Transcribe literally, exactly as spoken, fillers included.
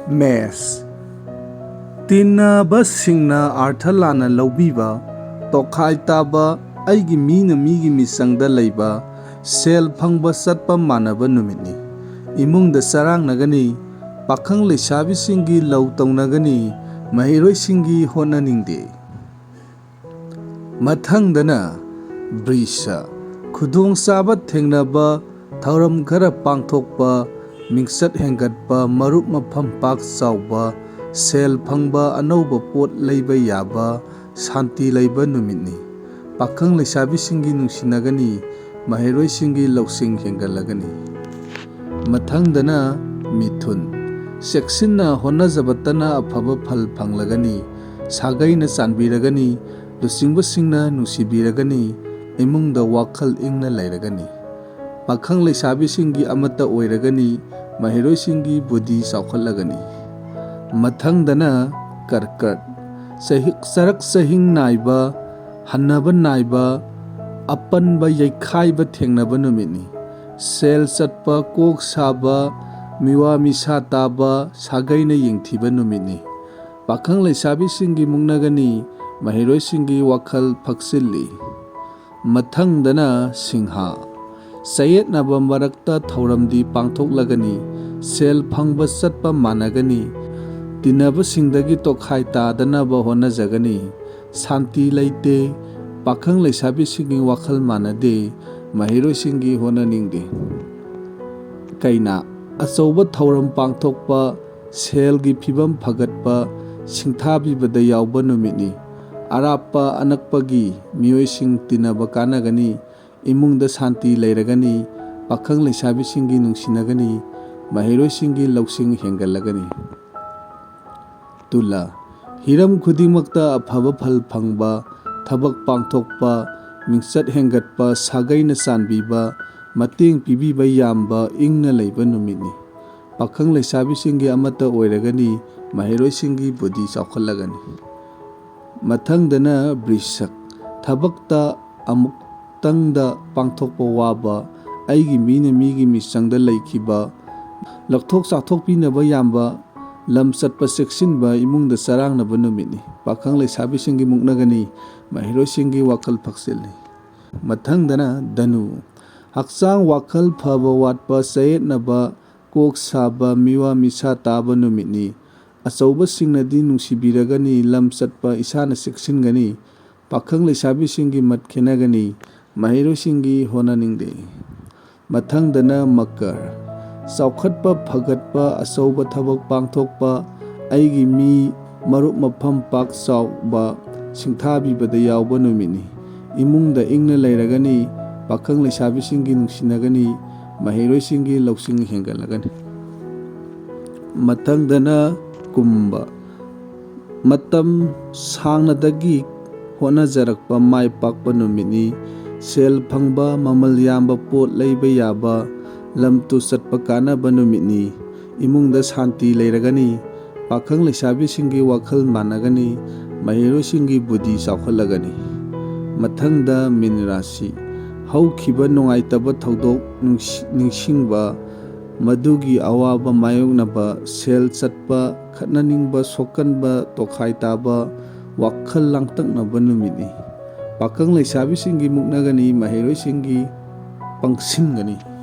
ꯃꯦꯁ꯫ ꯇꯤꯟꯅꯕꯁꯤꯡꯅ ꯑꯥꯔꯊ ꯂꯥꯟꯅ ꯂꯧꯕꯤꯕ, ꯇꯣꯈꯥꯏ ꯇꯥꯕ, ꯑꯩꯒꯤ ꯃꯤꯅ ꯃꯤꯒꯤ ꯃꯤꯆꯪꯗ ꯂꯩꯕ, ꯁꯦꯜ ꯐꯪꯕ ꯆꯠꯄ ꯃꯥꯟꯅꯕ ꯅꯨꯃꯤꯠꯅꯤ꯫ ꯏꯃꯨꯡꯗ ꯆꯔꯥꯡꯅꯒꯅꯤ, ꯄꯥꯈꯪ ꯂꯩꯁꯥꯕꯤꯁꯤꯡꯒꯤ ꯂꯧ ꯇꯧꯅꯒꯅꯤ, ꯃꯍꯩꯔꯣꯏꯁꯤꯡꯒꯤ ꯍꯣꯠꯅꯅꯤꯡꯗꯦ꯫ ꯃꯊꯪꯗꯅ ꯕ꯭ꯔꯤꯁ, ꯈꯨꯗꯣꯡꯆꯥꯕ ꯊꯦꯡꯅꯕ, ꯊꯧꯔꯝ ꯈꯔ ꯄꯥꯡꯊꯣꯛꯄ, ꯃꯤꯡꯆꯠ ꯍꯦꯟꯒꯠꯄ, ꯃꯔꯨꯞ ꯃꯐꯝ ꯄꯥꯛ ꯆꯥꯎꯕ, ꯁꯦꯜ ꯐꯪꯕ, ꯑꯅꯧꯕ ꯄꯣꯠ ꯂꯩꯕ ꯌꯥꯕ, ꯁꯥꯟꯇꯤ ꯂꯩꯕ ꯅꯨꯃꯤꯠꯅꯤ꯫ ꯄꯥꯈꯪ ꯂꯩꯁꯥꯕꯤꯁꯤꯡꯒꯤ ꯅꯨꯡꯁꯤꯅꯒꯅꯤ, ꯃꯍꯩꯔꯣꯏꯁꯤꯡꯒꯤ ꯂꯧꯁꯤꯡ ꯍꯦꯟꯒꯠꯂꯒꯅꯤ꯫ ꯃꯊꯪꯗꯅ ꯃꯤꯊꯨꯟ, ꯆꯦꯛꯁꯤꯟꯅ ꯍꯣꯠꯅꯖꯕꯇꯅ ꯑꯐꯕ ꯐꯜ ꯐꯪꯂꯒꯅꯤ, ꯁꯥꯒꯩꯅ ꯆꯥꯟꯕꯤꯔꯒꯅꯤ, ꯂꯨꯆꯤꯡꯕꯁꯤꯡꯅ ꯅꯨꯡꯁꯤꯕꯤꯔꯒꯅꯤ, ꯏꯃꯨꯡꯗ ꯋꯥꯈꯜ ꯏꯪꯅ ꯂꯩꯔꯒꯅꯤ꯫ ꯄꯥꯈꯪ ꯂꯩꯁꯥꯕꯤꯁꯤꯡꯒꯤ ꯑꯃꯠꯇ ꯑꯣꯏꯔꯒꯅꯤ, ꯃꯍꯩꯔꯣꯏꯁꯤꯡꯒꯤ ꯕꯨꯙꯤ ꯆꯥꯎꯈꯠꯂꯒꯅꯤ꯫ ꯃꯊꯪꯗꯅ ꯀꯔꯀꯠ, ꯆꯍꯤ-, ꯆꯔꯛ ꯆꯍꯤꯡ ꯅꯥꯏꯕ, ꯍꯟꯅꯕ ꯅꯥꯏꯕ, ꯑꯄꯟꯕ ꯌꯩꯈꯥꯏꯕ ꯊꯦꯡꯅꯕ ꯅꯨꯃꯤꯠꯅꯤ꯫ ꯁꯦꯜ ꯆꯠꯄ, ꯀꯣꯛ ꯁꯥꯕ, ꯃꯤꯋꯥ ꯃꯤꯁꯥ ꯇꯥꯕ, ꯁꯥꯒꯩꯅ ꯌꯦꯡꯊꯤꯕ ꯅꯨꯃꯤꯠꯅꯤ꯫ ꯄꯥꯈꯪ ꯂꯩꯁꯥꯕꯤꯁꯤꯡꯒꯤ ꯃꯨꯛꯅꯒꯅꯤ, ꯃꯍꯩꯔꯣꯏꯁꯤꯡꯒꯤ ꯋꯥꯈꯜ ꯐꯛꯆꯤꯜꯂꯤ꯫ ꯃꯊꯪꯗꯅ ꯁꯤꯡꯍ, ꯆꯌꯦꯠꯅꯕ ꯃꯔꯛꯇ ꯊꯧꯔꯝꯗꯤ ꯄꯥꯡꯊꯣꯛꯂꯒꯅꯤ, ꯁꯦꯜ ꯐꯪꯕ ꯆꯠꯄ ꯃꯥꯟꯅꯒꯅꯤ, ꯇꯤꯟꯅꯕꯁꯤꯡꯗꯒꯤ ꯇꯣꯈꯥꯏ ꯇꯥꯗꯅꯕ ꯍꯣꯠꯅꯖꯒꯅꯤ꯫ ꯁꯥꯟꯇꯤ ꯂꯩꯇꯦ, ꯄꯥꯈꯪ ꯂꯩꯁꯥꯕꯤꯁꯤꯡꯒꯤ ꯋꯥꯈꯜ ꯃꯥꯟꯅꯗꯦ, ꯃꯍꯩꯔꯣꯏꯁꯤꯡꯒꯤ ꯍꯣꯠꯅꯅꯤꯡꯗꯦ꯫ ꯀꯩꯅꯥ, ꯑꯆꯧꯕ ꯊꯧꯔꯝ ꯄꯥꯡꯊꯣꯛꯄ, ꯁꯦꯜꯒꯤ ꯐꯤꯕꯝ ꯐꯒꯠꯄ, ꯁꯤꯡꯊꯥꯕꯤꯕꯗ ꯌꯥꯎꯕ ꯅꯨꯃꯤꯠꯅꯤ꯫ ꯑꯔꯥꯞꯄ ꯑꯅꯛꯄꯒꯤ ꯃꯤꯑꯣꯏꯁꯤꯡ ꯇꯤꯟꯅꯕ ꯀꯥꯟꯅꯒꯅꯤ, ꯏꯃꯨꯡꯗ ꯁꯥꯟꯇꯤ ꯂꯩꯔꯒꯅꯤ, ꯄꯥꯈꯪ ꯂꯩꯁꯥꯕꯤꯁꯤꯡꯒꯤ ꯅꯨꯡꯁꯤꯅꯒꯅꯤ, ꯃꯍꯩꯔꯣꯏꯁꯤꯡꯒꯤ ꯂꯧꯁꯤꯡ ꯍꯦꯟꯒꯠꯂꯒꯅꯤ꯫ ꯇꯨꯂꯥ, ꯍꯤꯔꯝ ꯈꯨꯗꯤꯡꯃꯛꯇ ꯑꯐꯕ ꯐꯜ ꯐꯪꯕ, ꯊꯕꯛ ꯄꯥꯡꯊꯣꯛꯄ, ꯃꯤꯡꯆꯠ ꯍꯦꯟꯒꯠꯄ, ꯁꯥꯒꯩꯅ ꯆꯥꯟꯕꯤꯕ, ꯃꯇꯦꯡ ꯄꯤꯕꯤꯕ ꯌꯥꯝꯕ, ꯏꯪꯅ ꯂꯩꯕ ꯅꯨꯃꯤꯠꯅꯤ꯫ ꯄꯥꯈꯪ ꯂꯩꯁꯥꯕꯤꯁꯤꯡꯒꯤ ꯑꯃꯠꯇ ꯑꯣꯏꯔꯒꯅꯤ, ꯃꯍꯩꯔꯣꯏꯁꯤꯡꯒꯤ ꯕꯨꯙꯤ ꯆꯥꯎꯈꯠꯂꯒꯅꯤ꯫ ꯃꯊꯪꯗꯅ ꯕ꯭ꯔꯤꯁꯛ, ꯊꯕꯛꯇ ꯑꯃꯨꯛꯇꯪꯗ ꯄꯥꯡꯊꯣꯛꯄ ꯋꯥꯕ, ꯑꯩꯒꯤ ꯃꯤꯅ ꯃꯤꯒꯤ ꯃꯤꯆꯪꯗ ꯂꯩꯈꯤꯕ, ꯂꯧꯊꯣꯛ ꯆꯥꯊꯣꯛꯄꯤꯅꯕ ꯌꯥꯝꯕ, ꯂꯝ ꯆꯠꯄ ꯆꯦꯛꯁꯤꯟꯕ, ꯏꯃꯨꯡꯗ ꯆꯔꯥꯡꯅꯕ ꯅꯨꯃꯤꯠꯅꯤ꯫ ꯄꯥꯈꯪ ꯂꯩꯁꯥꯕꯤꯁꯤꯡꯒꯤ ꯃꯨꯛꯅꯒꯅꯤ, ꯃꯍꯩꯔꯣꯏꯁꯤꯡꯒꯤ ꯋꯥꯈꯜ ꯐꯛꯆꯤꯜꯂꯤ꯫ ꯃꯊꯪꯗꯅ ꯙꯅꯨ꯫ ꯍꯛꯆꯥꯡ ꯋꯥꯈꯜ ꯐꯕ ꯋꯥꯠꯄ, ꯆꯌꯦꯠꯅꯕ, ꯀꯣꯛ ꯁꯥꯕ, ꯃꯤꯋꯥ ꯃꯤꯁꯥ ꯇꯥꯕ ꯅꯨꯃꯤꯠꯅꯤ꯫ ꯑꯆꯧꯕꯁꯤꯡꯅꯗꯤ ꯅꯨꯡꯁꯤꯕꯤꯔꯒꯅꯤ, ꯂꯝ ꯆꯠꯄ ꯏꯁꯥꯅ ꯆꯦꯛꯁꯤꯟꯒꯅꯤ꯫ ꯄꯥꯈꯪ ꯂꯩꯁꯥꯕꯤꯁꯤꯡꯒꯤ ꯃꯠ ꯈꯦꯟꯅꯒꯅꯤ, ꯃꯍꯩꯔꯣꯏꯁꯤꯡꯒꯤ ꯍꯣꯠꯅꯅꯤꯡꯗꯦ꯫ ꯃꯊꯪꯗꯅ ꯃꯀꯔ꯫ ꯆꯥꯎꯈꯠꯄ, ꯐꯒꯠꯄ, ꯑꯆꯧꯕ ꯊꯕꯛ ꯄꯥꯡꯊꯣꯛꯄ, ꯑꯩꯒꯤ ꯃꯤ, ꯃꯔꯨꯞ ꯃꯐꯝ ꯄꯥꯛ ꯆꯥꯎꯕ ꯁꯤꯡꯊꯥꯕꯤꯕꯗ ꯌꯥꯎꯕ ꯅꯨꯃꯤꯠꯅꯤ꯫ ꯏꯃꯨꯡꯗ ꯏꯪꯅ ꯂꯩꯔꯒꯅꯤ, ꯄꯥꯈꯪ ꯂꯩꯁꯥꯕꯤꯁꯤꯡꯒꯤ ꯅꯨꯡꯁꯤꯅꯒꯅꯤ, ꯃꯍꯩꯔꯣꯏꯁꯤꯡꯒꯤ ꯂꯧꯁꯤꯡ ꯍꯦꯟꯒꯠꯂꯒꯅꯤ꯫ ꯃꯊꯪꯗꯅ ꯀꯨꯝꯕ꯫ ꯃꯇꯝ ꯁꯥꯡꯅꯗꯒꯤ ꯍꯣꯠꯅꯖꯔꯛꯄ ꯃꯥꯏ ꯄꯥꯛꯄ ꯅꯨꯃꯤꯠꯅꯤ꯫ ꯁꯦꯜ ꯐꯪꯕ, ꯃꯃꯜ ꯌꯥꯝꯕ ꯄꯣꯠ ꯂꯩꯕ ꯌꯥꯕ, ꯂꯝ ꯇꯨ ꯆꯠꯄ ꯀꯥꯟꯅꯕ ꯅꯨꯃꯤꯠꯅꯤ꯫ ꯏꯃꯨꯡꯗ ꯁꯥꯟꯇꯤ ꯂꯩꯔꯒꯅꯤ꯫ ꯄꯥꯈꯪ ꯂꯩꯁꯥꯕꯤꯁꯤꯡꯒꯤ ꯋꯥꯈꯜ ꯃꯥꯟꯅꯒꯅꯤ꯫ ꯃꯍꯩꯔꯣꯏꯁꯤꯡꯒꯤ ꯕꯨꯙꯤ ꯆꯥꯎꯈꯠꯂꯒꯅꯤ꯫ ꯃꯊꯪꯗ ꯃꯤꯟ ꯔꯥꯁꯤ꯫ ꯍꯧꯈꯤꯕ ꯅꯨꯡꯉꯥꯏꯇꯕ ꯊꯧꯗꯣꯛ ꯅꯨꯡꯁꯤ-, ꯅꯤꯡꯁꯤꯡꯕ, ꯃꯗꯨꯒꯤ ꯑꯋꯥꯕ ꯃꯥꯌꯣꯛꯅꯕ, ꯁꯦꯜ ꯆꯠꯄ, ꯈꯠꯅꯅꯤꯡꯕ, ꯁꯣꯛꯀꯟꯕ, ꯇꯣꯈꯥꯏ ꯇꯥꯕ, ꯋꯥꯈꯜ ꯂꯥꯡꯇꯛꯅꯕ ꯅꯨꯃꯤꯠꯅꯤ꯫ ꯄꯥꯈꯪ ꯂꯩꯁꯥꯕꯤꯁꯤꯡꯒꯤ ꯃꯨꯛꯅꯒꯅꯤ, ꯃꯍꯩꯔꯣꯏꯁꯤꯡꯒꯤ ꯄꯪꯁꯤꯟꯒꯅꯤ꯫